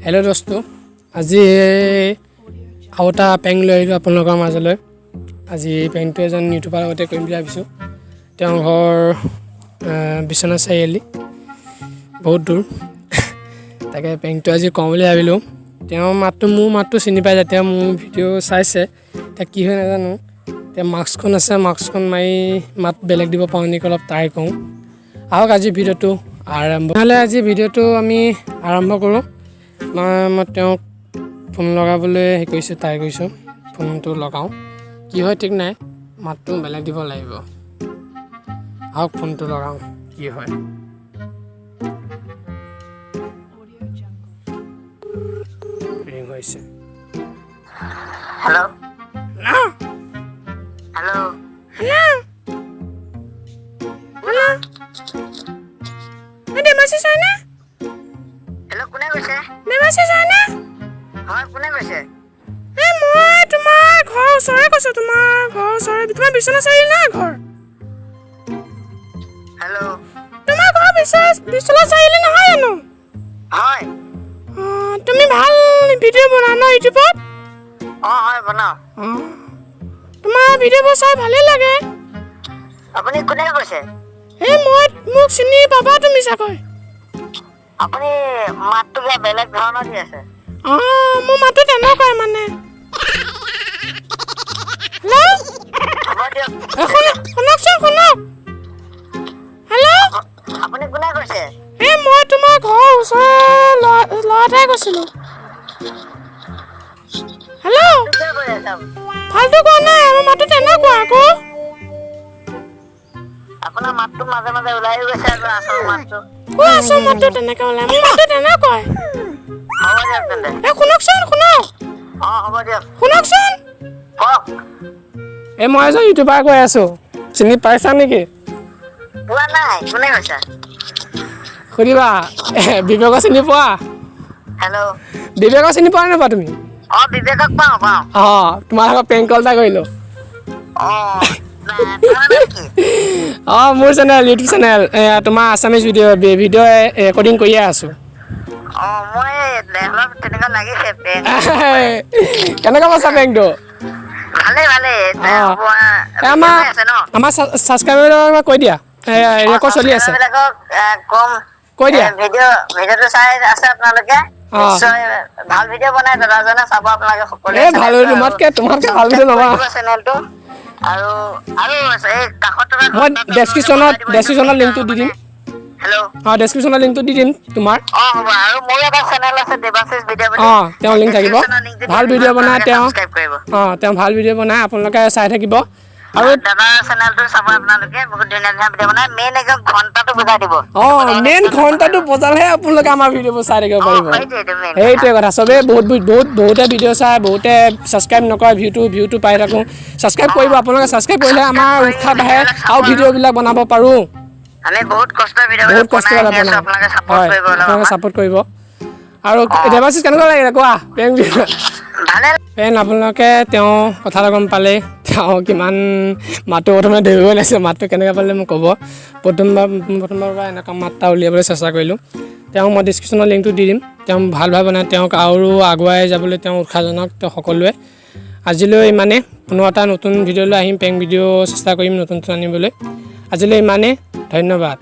Hello' দোস্ত, আজি আৰু এটা প্ৰেংক লৈ আহিলোঁ আপোনালোকৰ মাজলৈ। আজি এই প্ৰেংকটো এজন ইউটিউবাৰ লগতে কৰিম বুলি ভাবিছোঁ। তেওঁৰ ঘৰ বিশ্বনাথ চাৰিআলি, বহুত দূৰ। তাকে প্ৰেংকটো আজি কওঁ বুলি ভাবিলোঁ। তেওঁৰ মাতটো, মোৰ মাতটো চিনি পাই যায়, তেওঁ মোৰ ভিডিঅ' চাইছে। এতিয়া কি হয় নাজানো। এতিয়া মাস্কখন আছে, মাস্কখন মাৰি মাত বেলেগ দিব পাৰোঁ নেকি, অলপ ট্ৰাই কৰোঁ। আহক, আজি ভিডিঅ'টো আৰম্ভ। নহ'লে আজি ভিডিঅ'টো আমি আৰম্ভ কৰোঁ। মই তেওঁক ফোন লগাবলৈ হেৰি কৰিছোঁ, ট্ৰাই কৰিছোঁ। ফোনটো লগাওঁ, কি হয় ঠিক নাই। মাতটো বেলেগ দিব লাগিব। আহক, ফোনটো লগাওঁ, কি হয়। ৰিং হৈছে। Hello'. Hello. Hello. Hello, hello, এই দেৱাশীষ হয়নে? হেল্ল', কোনে কৈছে? দেৱাশীষ হয়নে? হয়, কোনে কৈছে? এই মই তোমাৰ ঘৰৰ ওচৰৰে কৈছোঁ, তোমাৰ ঘৰৰ ওচৰৰে। তোমাৰ বিশ্বনাথ চাৰিআলি নহয় ঘৰ? হেল্ল'। তোমাৰ ঘৰ বিশ্বনাথ চাৰিআলি নহয় জানো? হয়। অঁ, তুমি ভাল ভিডিঅ' বনোৱা ন ইউটিউবত? অঁ, হয়, বনাওঁ। অঁ, তোমাৰ ভিডিঅ'বোৰ চাই ভালেই লাগে। আপুনি কোনে কৈছে? এই মই, মোক চিনি পাবা তুমি চাগৈ। আপুনি মাতটো কিবা বেলেগ ধৰণৰ দি আছে। অঁ, মোৰ মাতটো তেনেকুৱাই মানে। হেল্ল'। হ'ব দিয়ক। এ, শুনকচোন, শুনক। হেল্ল'। আপুনি কোনে কৈছে? এই মই তোমাৰ ঘৰৰ ওচৰৰে ল'ৰা এটাই কৈছিলোঁ। হেল্ল'। কিয় কৈ আছে আপুনি? ফাল্টু কোৱা নাই, মোৰ মাতটো তেনেকুৱা আকৌ। আপোনাৰ মাতটো মাজে মাজে ওলাই গৈছে আৰু আচল মাতটো। কোৱা, আছো, মাতটো তেনেকৈ ওলাই, মোৰ মাতটো তেনেকুৱাই। হ'ব দিয়ক তেন্তে। এই শুনকচোন, শুনক। অঁ, হ'ব দিয়ক। শুনকচোন। কওক। এই মই এজন ইউটিউবাৰ কৈ আছোঁ, চিনি পাইছা নেকি? পোৱা নাই, কোনে কৈছে? সুধিবা, বিবেকক চিনি পোৱা? হেল্ল'। বিবেকক চিনি পোৱা নোপোৱা তুমি? অঁ, বিবেকক পাওঁ, পাওঁ। অঁ, তোমাৰ লগত প্ৰেংক কল এটা কৰিলোঁ। অঁ, তোমাৰ নাম কি? অঁ, মোৰ চেনেল, ইউটিউব চেনেল, তোমাৰ আছামিজ ভিডিঅ' ভিডিঅ' ৰেকৰ্ডিং কৰিয়ে আছোঁ। অঁ, মই অলপ তেনেকুৱা লাগিছে প্ৰেংক। কেনেকুৱা পাইছা প্ৰেংকটো? ভালেই, ভালেই। অঁ। এই আমাৰ আছে ন? আমাৰ ছাবস্ক্ৰাইবাৰ কৈ দিয়া, ৰেকৰ্ড চলি আছে। বিলাকক কম। কৈ দিয়া। ভিডিঅ'টো চাই আছে আপোনালোকে? অ। নিশ্চয় ভাল ভিডিঅ' বনাই দাদাজনে, চাব আপোনালোকে সকলোৱে। এই ভাল, তোমাতকে ভাল ভিডিঅ' নবনাওঁ। চেনেলটো আৰু আৰু এই কাষত থকা মই ঘণ্টাটো ডেছক্ৰিপশ্যনত বজাই দিব। ডেছক্ৰিপশ্যনত লিংকটো দি দিম। হেল্ল'। অঁ, ডেছক্ৰিপশ্যনত লিংকটো দি দিম তোমাৰ। অ, হ'ব। আৰু মোৰো এটা চেনেল আছে, দেৱাশিষ ভিডিঅ' বুলি। অঁ, তেওঁৰ লিংক থাকিব। Description-ত লিংকটো দি ভাল দিম, ভিডিঅ' বনাই আপোনালোকে তেওঁ। subscribe কৰিব। অঁ, তেওঁ ভাল ভিডিঅ' বনাই, আপোনালোকে চাই থাকিব আৰু দাদাৰ চেনেলটো চাব আপোনালোকে, বহুত ধুনীয়া ধুনীয়া ভিডিঅ' বনাই। মেইন একদম ঘণ্টাটো বজাই দিব। অঁ, মেইন ঘণ্টাটো বজালেহে আপোনালোকে আমাৰ ভিডিঅ'বোৰ চাই থাকিব পাৰিব। সেইটোৱেইটো মেইন। সেইটোৱে কথা। চবেই বহুত বহুত বহুতে ভিডিঅ' চায়, বহুতে ছাবস্ক্ৰাইব নকৰে। ভিউটো পাই থাকোঁ। ছাবস্ক্ৰাইব কৰিব আপোনালোকে। ছাবস্ক্ৰাইব কৰিলে আমাৰ উৎসাহ বাঢ়ে আৰু ভিডিঅ'বিলাক বনাব পাৰোঁ। আমি বহুত কষ্ট ভিডিঅ' বহুত কষ্ট বনাই আহি আছো। বনাওঁ। আপোনালোকে ছাপোৰ্ট হয়, কৰিব অলপ আপোনালোকে আমাক। ছাপোৰ্ট কৰিব। আৰু দেৱাশিষ, কেনেকুৱা লাগিলে কোৱা প্ৰেংক? ভালে। ফ্ৰেণ্ড, আপোনালোকে তেওঁ কথাটো গম পালেই, তেওঁ কিমান মাতটো প্ৰথমে ধৰিবই লাগিছে। মাতটো কেনেকৈ পালে মোক ক'ব। প্ৰথমবাৰ পৰা এনেকুৱা মাত এটা উলিয়াবলৈ চেষ্টা কৰিলোঁ। তেওঁক মই ডিছক্ৰিপশ্যনৰ লিংকটো দি দিম। তেওঁ ভাল ভাল বনায়। তেওঁক আৰু আগুৱাই যাবলৈ তেওঁ উৎসাহ জনাওক তেওঁ সকলোৱে। আজিলৈ ইমানেই। পুনৰ এটা নতুন ভিডিঅ' লৈ আহিম। প্ৰেংক ভিডিঅ' চেষ্টা কৰিম নতুন নতুন আনিবলৈ। আজিলৈ ইমানেই, ধন্যবাদ।